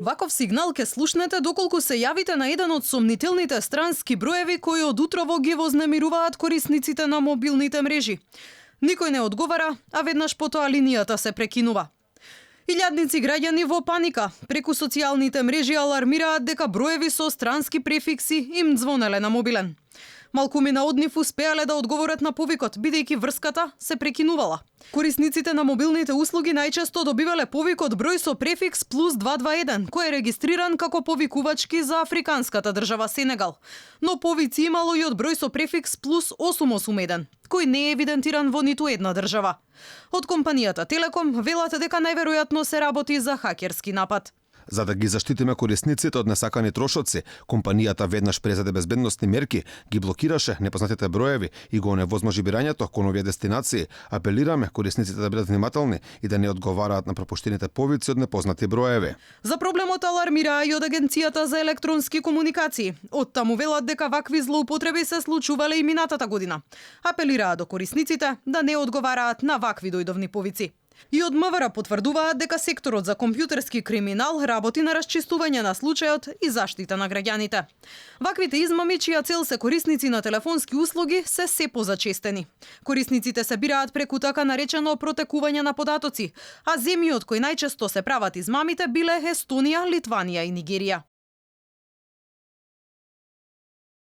Ваков сигнал ке слушнете доколку се јавите на еден од сомнителните странски броеви кои од утрово ги вознемируваат корисниците на мобилните мрежи. Никој не одговара, а веднаш потоа линијата се прекинува. Илјадници граѓани во паника преку социјалните мрежи алармираат дека броеви со странски префикси им звонеле на мобилен. Малкумина од нив успеале да одговорат на повикот, бидејќи врската се прекинувала. Корисниците на мобилните услуги најчесто добивале повик од број со префикс +221, кој е регистриран како повикувачки за африканската држава Сенегал. Но повици имало и од број со префикс +881, кој не е евидентиран во ниту една држава. Од компанијата Телеком велат дека најверојатно се работи за хакерски напад. За да ги заштитиме корисниците од несакани трошоци, компанијата веднаш презеде безбедносни мерки, ги блокираше непознатите броеви и го оневозможи бирањето кон овие дестинации. Апелираме корисниците да бидат внимателни и да не одговараат на пропуштените повици од непознати броеви. За проблемот алармираа и од Агенцијата за електронски комуникации. Од таму велат дека вакви злоупотреби се случувале и минатата година. Апелираа до корисниците да не одговараат на вакви дојдовни повици. И од МВР потврдуваат дека секторот за компјутерски криминал работи на расчистување на случајот и заштита на граѓаните. Ваквите измами, чија цел се корисници на телефонски услуги, се позачестени. Корисниците се бираат преку така наречено протекување на податоци, а земји од кои најчесто се прават измамите биле Естонија, Литванија и Нигерија.